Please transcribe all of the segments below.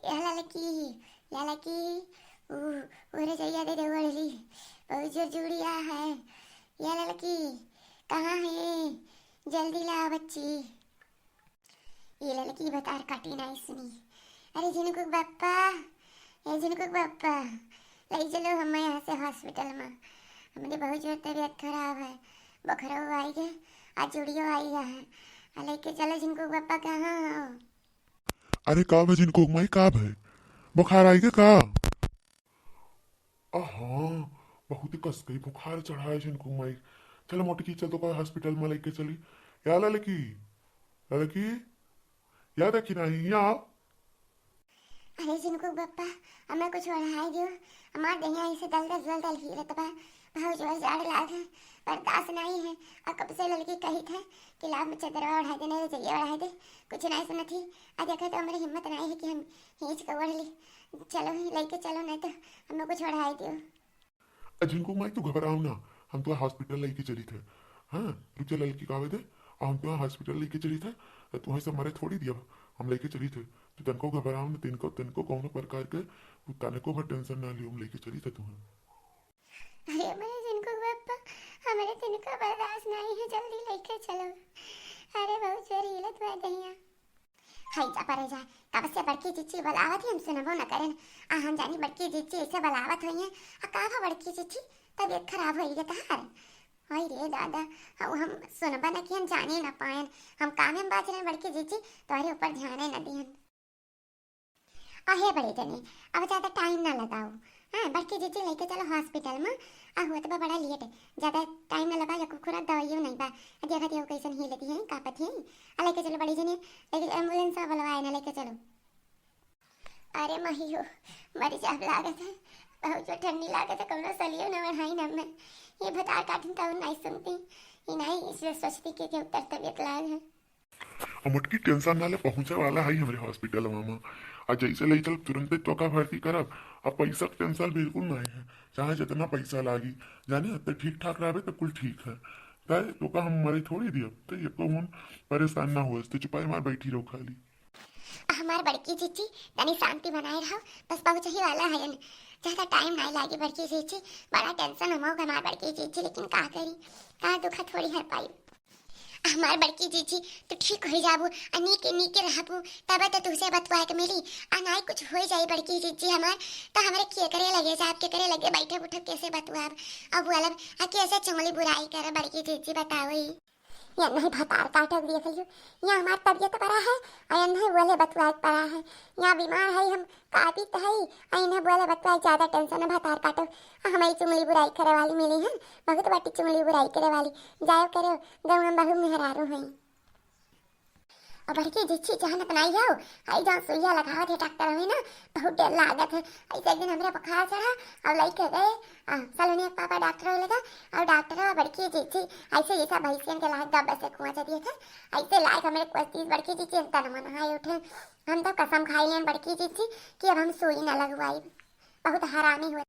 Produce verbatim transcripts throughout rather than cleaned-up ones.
या ललकी, या ललकी, उ, उ रजइया दे दे ओढ़ली, बहुत जोर जुड़िया है। या ललकी, कहाँ है? जल्दी ला बच्ची। ये ललकी भतार काटी नाई सुनी। अरे झिनकू के बप्पा, ए झिनकू के बप्पा, लई चलो हमें यहाँ से हॉस्पिटल में। हमरे बहुत जोर तबीयत खराब है, बखरऊ आई गए, आज जुड़ियो आई है। आ, लेके चलो झिनकू के बप्पा, कहाँ हो? अरे का भे झिनकू के माई, का भे? बुखार आई के का? अहाँ, बहुत कसकई बुखार चढ़ा है झिनकू माई। चल मोटकी, चल तो का हॉस्पिटल में लेके चली। या ललकी, ललकी, या देखी नहीं, या। अरे झिनकू बप्पा, हमें कुछ ओढ़ाई दियो। हमार देहिया ऐसे दल दल दल दल हीरत बा। बहुत जोर जाड़ लाग है, बर्दाश्त नहीं है। और कब से ललकी कही थे कि लाभ में चदरवा ओढ़ाई दे, नहीं रजइया ओढ़ाई दे, कुछ नहीं सुनत ही। आ देखा तो हमारी हिम्मत नहीं है कि हम खींच के ओढ़ ली। चलो ही लेके चलो, नहीं तो हमें कुछ ओढ़ाई दियो। अ, झिनकू माई, तू घबराओ ना, हम तो हॉस्पिटल लेके चली थे। हाँ, रुक जा ललकी, का आवे दे। आ, हम तो हॉस्पिटल लेके चली थे, तो तुम्हें सब मरे थोड़ी दिया, हम लेके चली थे। तू तनको घबराओ ना, तनको, तनको कौनो प्रकार के, तू तनको भर टेंशन ना लियो, हम लेके चली थे तुम्हें। अरे मेरे झिनकू बप्पा, हमारे तनको बर्दाश्त नहीं है, जल्दी लेके चलो। अरे बहुत जोर हिलत बा दहिया। हाय जा परे जा, कब से बड़की जिज्जी बुलावत ही, हम सुनबो न करेन। आ हम जानी बड़की जिज्जी ऐसे बुलावत होइए। आ का भा बड़की जिज्जी, तबीयत खराब होई गे तहार? हाय रे दादा, अब हम सुनबा न कि हम जाने न पाएन। हम कामे में बाज रहे बड़की जिज्जी, तोहरे ऊपर ध्यान न दिहन। अहे बड़े जने, अब ज्यादा टाइम ना लगाओ। हाँ, बड़की जिज्जी लेके चलो हॉस्पिटल में। आ होत बा बड़ा लेट, ज्यादा टाइम ना लगाओ, या कुकुरा दवाइयो नहीं बा। आ देखत हो कैसन हिलती है, कांपत है। आ लेके चलो बड़े जने, एक एम्बुलेंस बुलवाए ना, लेके चलो। अरे माही हो, मर जाब लागत है, बहुत जो ठंडी लागत है, कौनो सलियो ना ओढ़ाई ना मैं। ये भतार काटिन तो नहीं सुनती, ये नहीं इसलिए सोचती कि, कि उतर तबीयत लाग है। आ मोटकी, टेंशन ना ले, पहुँचे वाला है हमरे हॉस्पिटल में। आ जैसे ले चल तुरंते तोका भर्ती करब। आ पैसा के टेंशन बिल्कुल नहीं है, चाहे जितना पैसा लागी, जाने तो ठीक ठाक रहबे तो कुल ठीक है। तय तोका हम मरे थोड़ी दियब, तो ये तो हम परेशान ना हो, तो चुपाई मार बैठी रहो खाली। हमार बड़की जिज्जी, तनी शांति बनाए रहो, बस पहुँच ही वाला है। ज्यादा टाइम नहीं लागी बड़की जिज्जी, बड़ा टेंशन हम हो हमार बड़की जिज्जी, लेकिन का करी, का दुख थोड़ी हर पाई। हमार बड़की जिज्जी, तू ठीक हो जाबू, आ नीके नीके रहबू, तब तो तुझसे बतुआ के मिली। आ नाई कुछ हो जाई बड़की जिज्जी हमार, तो हमरे के करे लगे जाब, के करे लगे बैठे उठे कैसे बतुआब, अब बोलब, आ कैसे चुंगली बुराई करे बड़की जिज्जी, बताओ ही। ये नहीं भतार काटक देख लियो, ये हमार तबीयत बड़ा है, और ये नहीं बोले बतुआ पड़ा है, या बीमार है हम कापित है, आ इन्हें बोले बतुआ ज्यादा टेंशन है भतार काटक। आ हमारी चुंगली बुराई करे वाली मिली है, बहुत बड़ी चुंगली बुराई करे वाली। जाओ करो, गाँव में बहुत मेहरारू हैं। और बड़की जिज्जी, जहाँ नपनाई हो, आई जहाँ सुइया लगावत है डॉक्टर में ना, बहुत डर लागत है। ऐसे एक दिन हमरे बुखार चढ़ा, और लेके गए, आ, सलोनिया के पापा डॉक्टर लगा, और डॉक्टर और बड़की जिज्जी ऐसे जैसा भैंसियन के लायक गब्बर से कुआं दिए थे, ऐसे लायक हमरे कुछ चीज बड़की जिज्जी तन मन हाय उठे। हम तो कसम खाई लेन बड़की जिज्जी कि अब हम सुई न लगवाई। बहुत हरामी हुआ।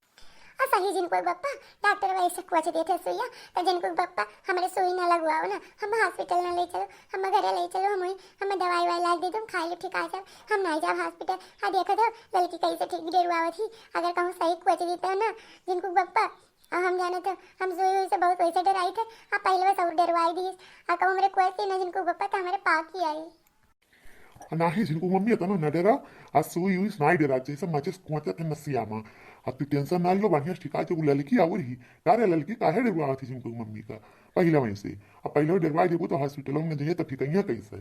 और सही झिनकू बप्पा, डॉक्टर वैसे कुछ देते सुइया, तो झिनकू बप्पा हमरे सुई ना लगवाओ ना, हम हॉस्पिटल ना ले चलो, हम घरे ले चलो, हम वहीं, हम दवाई वाई लाग दे दो, हम खाई लो, ठीक आ जाओ, हम नहीं जाओ हॉस्पिटल। हाँ देखो तो लड़की कैसे ठीक डेरुआवत ही, अगर कहूँ सही कुछ देते हो ना झिनकू बप्पा, और हम जाने तो हम सुई हुई से बहुत वैसे डराई थे, आप पहले बस और डरवाई दिए, और कहूँ हमरे कुछ ना झिनकू बप्पा तो हमारे पाक ही आई। आ नाही झिनकू मम्मी, इतना न डरा। आ सुई उई से नाही डरा, जैसे माचिस कुआंचत है नसिया मा। आ तू टेंशन ना लो, बढ़िया से ठिका जो ललकी आउर ही। का रे ललकी, काहे डरवावत ही झिनकू मम्मी का? पहिला वहीं से। अब पहिला डरवा देबू तो हॉस्पिटल में जइए तो ठिकइया कैसे?